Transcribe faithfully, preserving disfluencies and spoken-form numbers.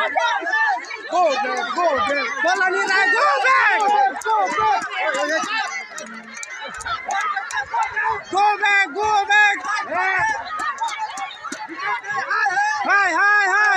Go back, go back. Balani Rai, go back. Go back, go back. Hai, hai, hai.